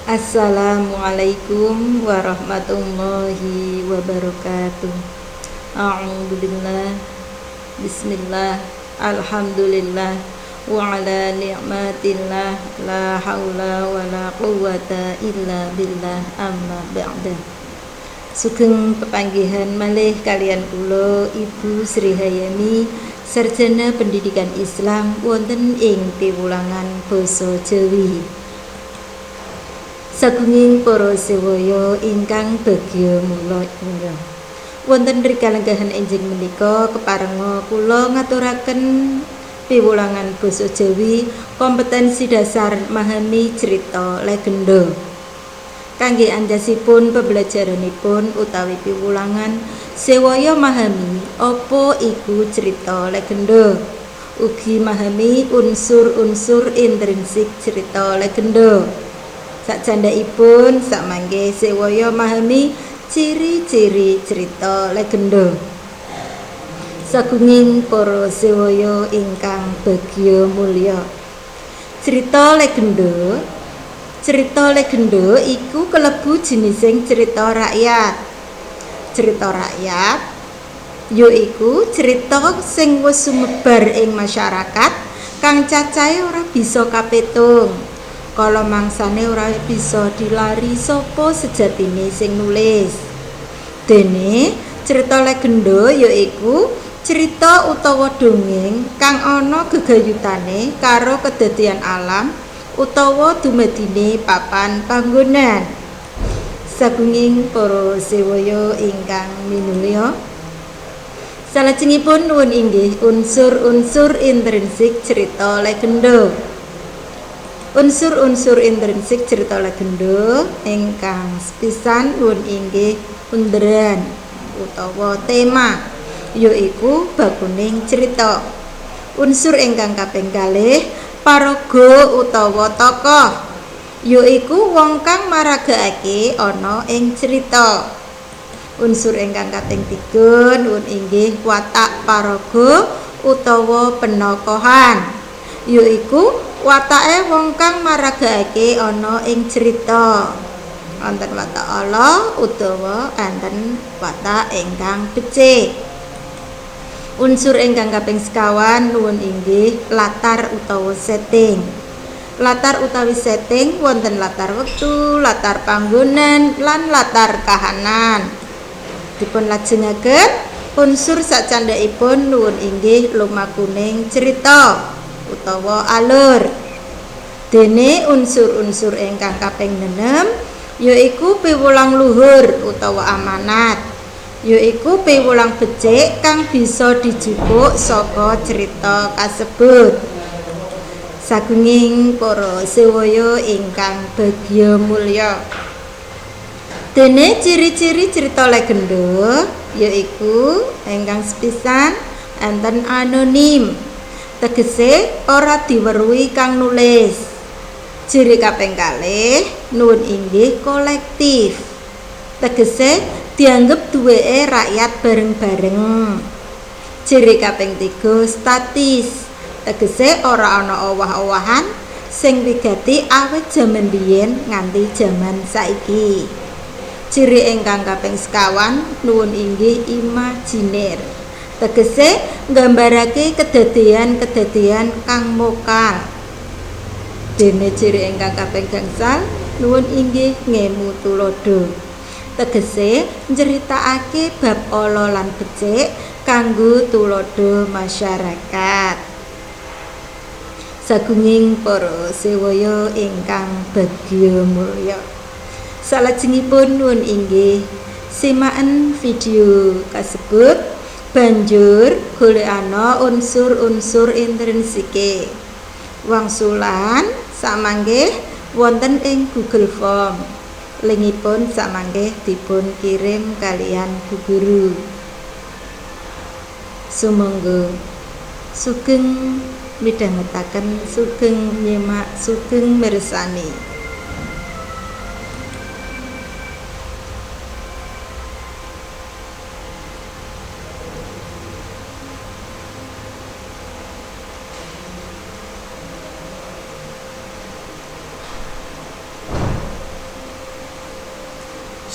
Assalamualaikum warahmatullahi wabarakatuh. A'udzubillah, bismillah, alhamdulillah, wa ala ni'matillah, la haula wa la quwata illa billah, amma ba'da. Sugeng pepanggihan malih kalian kula Ibu Sri Hayami, sarjana Pendidikan Islam wonten ing piwulangan basa Jawi. Sagunging para sewaya ingkang bagya mulya. Wonten rikalenggahan enjing menika keparenga kula ngaturaken piwulangan basa Jawi kompetensi dasar memahami cerita legenda. Kangge andhasipun pembelajaranipun utawi piwulangan sewaya memahami apa iku cerita legenda. Ugi memahami unsur-unsur intrinsik cerita legenda. Sakcandhaipun sakmangke sewaya memahami ciri-ciri cerita legenda. Sagunging para sewaya ingkang bagya mulya. Cerita legenda iku kelebu jinising cerita rakyat. Cerita rakyat yaiku cerita sing wis sumebar ing masyarakat kang cacahe ora bisa kapitung. Kala mangsane ora bisa dilari sapa sejatine sing nulis. Dene cerita legenda yaiku cerita utawa dongeng kang ana gegayutane karo kedadian alam utawa dumadine papan panggonan. Sagunging para sewaya ingkang minulya, salajengipun nuwun inggih unsur-unsur intrinsik cerita legenda. Unsur-unsur intrinsik cerita legenda ingkang sepisan nuwun inggih underan utawa tema, yaiku bakuning cerita. Unsur ingkang kaping kalih paraga utawa tokoh, yaiku wong kang maragakake ana ing cerita. Unsur ingkang kaping tiga nuwun inggih watak paraga utawa penokohan, yaiku watake wong kang maragakake ana ing cerita. Wonten watak ala utawa enten watak ingkang becik. Unsur ingkang kaping sekawan nuwun inggih latar utawa setting. Latar utawi setting wonten latar wektu, latar panggonan, lan latar kahanan. Dipun lajengaken unsur sakcandhakipun nuwun inggih lumakuning cerita utawa alur. Dene unsur-unsur ingkang kaping 6 yaiku piwulang luhur utawa amanat, yaiku piwulang becik kang bisa dijupuk saka cerita kasebut. Sagunging para sewaya ingkang bagya mulya. Dene ciri-ciri cerita legenda yaiku ingkang sepisan enten anonim, tegese ora diweruhi kang nulis. Ciri kaping kalih nuwun inggih kolektif, tegese dianggep duweke rakyat bareng-bareng. Ciri kaping tiga statis, tegese ora ana owah-owahan sing wigati awit jaman biyen nganti jaman saiki. Ciri ingkang kaping sekawan nuwun inggih imajiner, tegese nggambarake kedadean-kedadean kang mokal. Dene ciri ingkang kaping gangsal nuwun inggih ngemu tuladha, tegese nyritakake bab ala lan becik kanggo tuladha masyarakat. Sagunging para sewaya ingkang bagya mulya. Salajengipun nuwun inggih simaken video kasebut, banjur golekana unsur-unsur intrinsike. Wangsulan samangke wonten ing Google Form. Linkipun samangke dipun kirim kalian Bu Guru. Sumangga sugeng midhangetaken, sugeng nyimak, sugeng mirsani.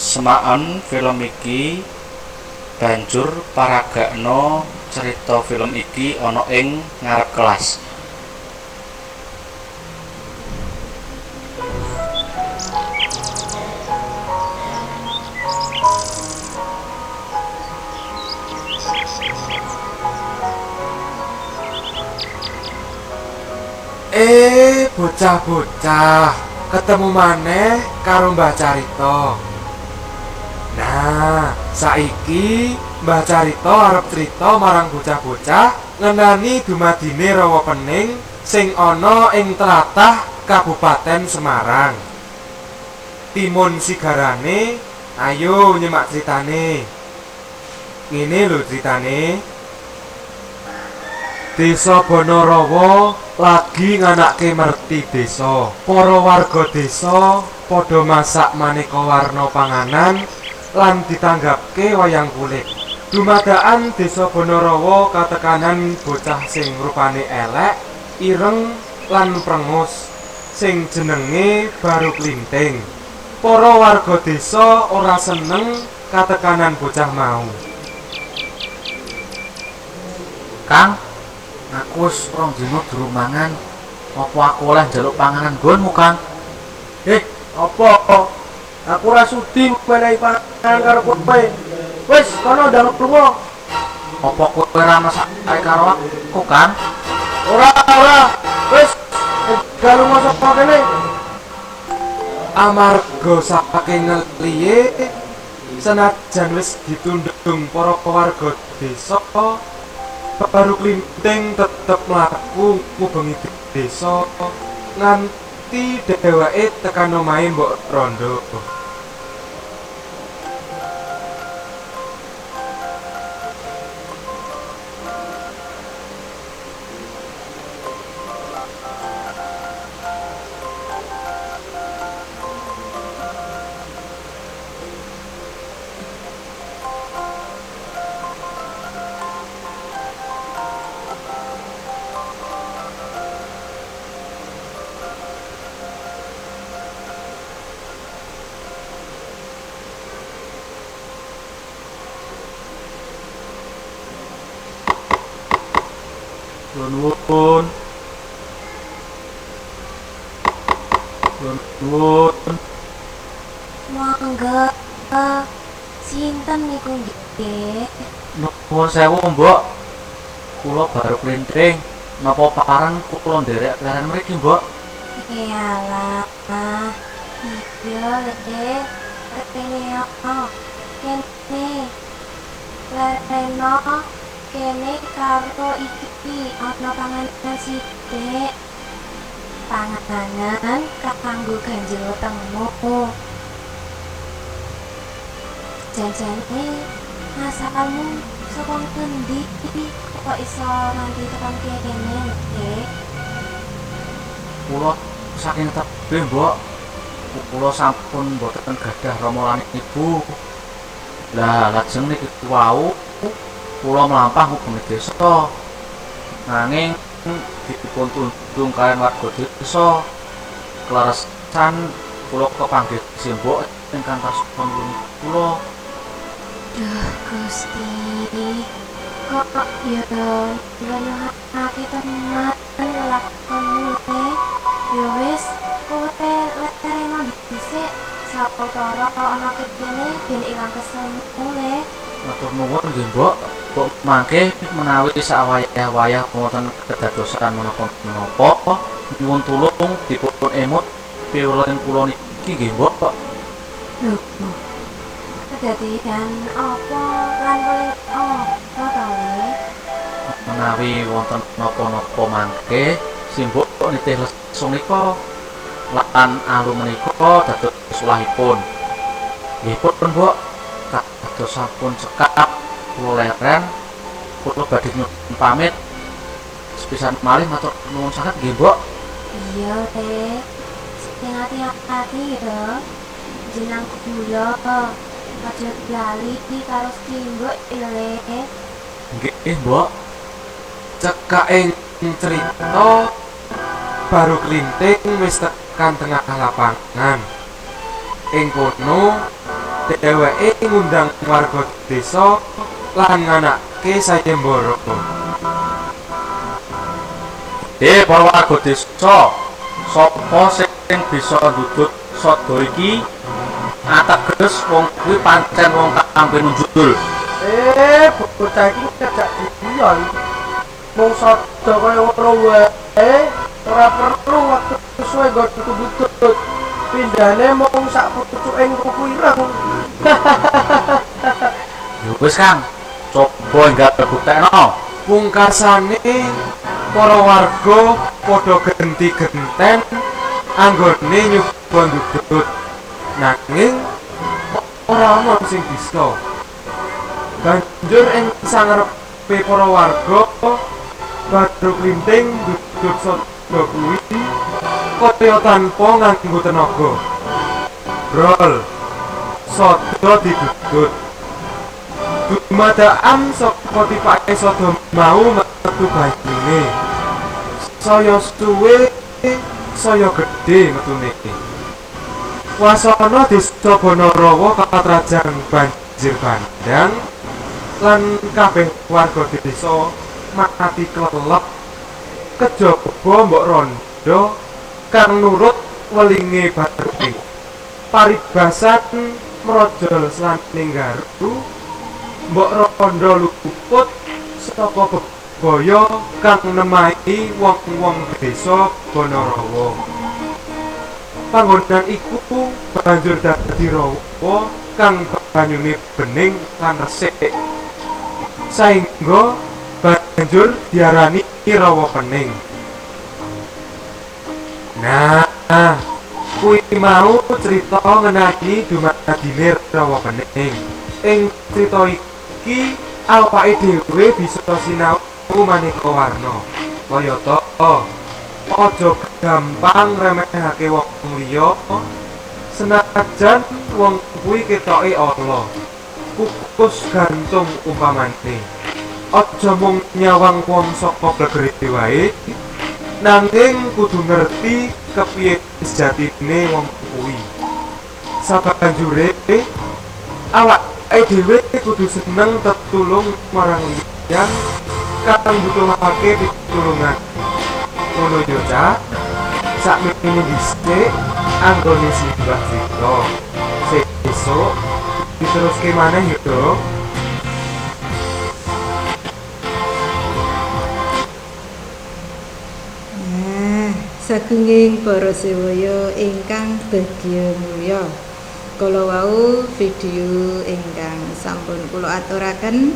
Semaken film iki banjur paragakna cerita film iki ana ing ngarep kelas. Bocah-bocah, ketemu maneh karo Mbah Carita. Nah, saiki Mbah Carita arep crita marang bocah-bocah ngenani dumadine Rawa Pening sing ana ing tlatah Kabupaten Semarang. Timun sigarane, ayo nyemak critane. Ngene lho critane. Desa Bonorowo lagi nganake merti desa. Para warga desa padha masak maneka warna panganan lan ditanggapke wayang kulit. Dumadakan desa Bonorowo katekanan bocah sing rupane elek, ireng lan prengus sing jenenge Baru Klinting. Para warga desa ora seneng katekanan bocah mau. Kang, aku wis 2 dina durung mangan. Apa aku oleh njaluk panganan nggonmu, Kang? Apa? Aku ora sudi menehi panganan karo kowe. Wis, kono ndang lunga. Apa kowe ora mesake karo aku, Kang? Ora, ora. Wis, ndang lunga saka kene. Amarga saking ngeliye, senajan wis ditundung para warga desa, Baru Klinting tetep mlaku ngubengi desa nganti dheweke tekan omahe Mbok Rondo. Nuwun. Nuwun. Monggo. Sinten niku nggih? Nuwun sewu, Mbok. Kula Baru Klinting. Napa pareng kula nderek leren mriki, Mbok? Iyalah. Iya, Le. Rene kene. Lereno kene karo iki ana panganan sithik. Panganan kanggo ganjel wetengmu. Janjane asalmu saka ngendi kok iso nganti tekan kene, Dek? Kula saking tebih, Mbok. Kula sampun mboten gadah rama lan ibu. Lah, lajeng niki wau kula mlampah ngubengi desa. Nanging dipun tundung kaliyan warga desa. Kleresan kula kepanggih simbok ingkang tasih nulungi kula. Duh, Gusti. Kok ya ngene tenan lakonmu, Le. Ya wis, kowe lereno dhisik. Sawetara ana kene ben ilang keselmu, Le. Matur nuwun nggih, Mbok. Mbok mangke menawi sawayah-wayah wonten kedadosan menapa-menapa, nyuwun tulung dipun emut piwulang kula niki nggih, Mbok. Lho, kedadian apa lan paling apa to, Le? Menawi wonten napa-napa mangke, simbok nitih lesung nika lan alu menika dados sulahipun. Nggih pun, Mbok. Kados sampun cekap kula leren, kula badhe nyuwun pamit. Sepisan malih matur nuwun sanget nggih, Mbok. Iya, Le. Sing ati-ati ya. Jenang gula. Aja lali karo simbok ya, Le. Nggih, Mbok. Cekaking crita Baru Klinting wis tekan tengah lapangan. Ing kono Dheweke ngundang warga desa lan nganakake sayembara. Para warga desa, sapa sing bisa ndudut sada iki? Ateges wong kuwi pancen wong kang pinunjul. Bocah iki ngajak guyon. Mung sada kaya ngono wae, ora perlu wektu suwe nggo ndudut. Pindhane mung sak pucuking kuku ireng. Ya wis Kang, coba enggal buktekno. Pungkasane para warga padha genti-genten anggone nyoba ndudut. Nanging ora ana sing bisa. Banjur ing sangarepe para warga, Badru Klinthing ndudut sada kuwi kaya tanpa nganggo tenaga. Brol, sada didudut. Dumadakan saka tipake sada mau metu banyune. Saya suwe, saya gedhe metune. Wasana desa Banarawa katrajang banjir bandhang lan kabeh warga desa mati klelep kejaba mbok rondo kang nurut welinge Badru. Paribasan mrojol slaning garu, mbok rondo luput saka bebaya kang nemahi wong-wong desa Banarawa. Panggonan iku banjur dadi rawa kang banyune bening lan resik, saengga banjur diarani Rawa Pening. Nah, kuwi mau crita ngenani dumadine Rawa Pening. Ing crita iki awake dhewe bisa sinau maneka warna. Kayata aja gampang remehake wong liya, senajan wong kuwi ketoke ala. Kukus gantung umpamane. Aja mung nyawang wong saka blegere wae, nanging kudu ngerti kepiye sejatine wong kuwi. Sabanjure awake dhewe kudu seneng tetulung marang liyan kang butuhake pitulungan. Ngono yo Cak, sakmene dhisik anggone simbah crita. Sesuk diteruske maneh yo. Nah, sagunging para sewaya ingkang bagya mulya. Kala wau video ingkang sampun kula aturaken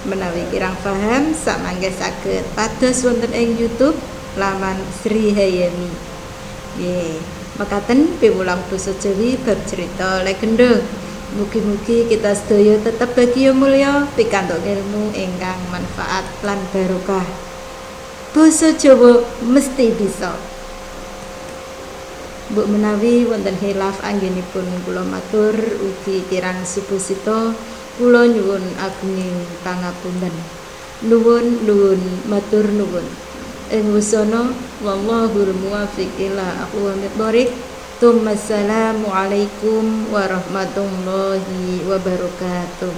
menawi kirang paham samangke saged pados wonten ing YouTube laman Sri Hayami. Nggih, mekaten piwulang basa Jawi bab cerita legenda. Mugi-mugi kita sedaya tetep bagya mulya pikantuk ilmu ingkang manfaat lan barokah. Basa Jawa mesti bisa. Mbok menawi wonten khilaf anggenipun kula matur ugi kirang supusita, kula nyuwun agunging pangapunten. Nuwun nuwun matur nuwun. Ing wusana wallahul muwaffiq ila aqwamit thoriq. Assalamualaikum warahmatullahi wabarakatuh.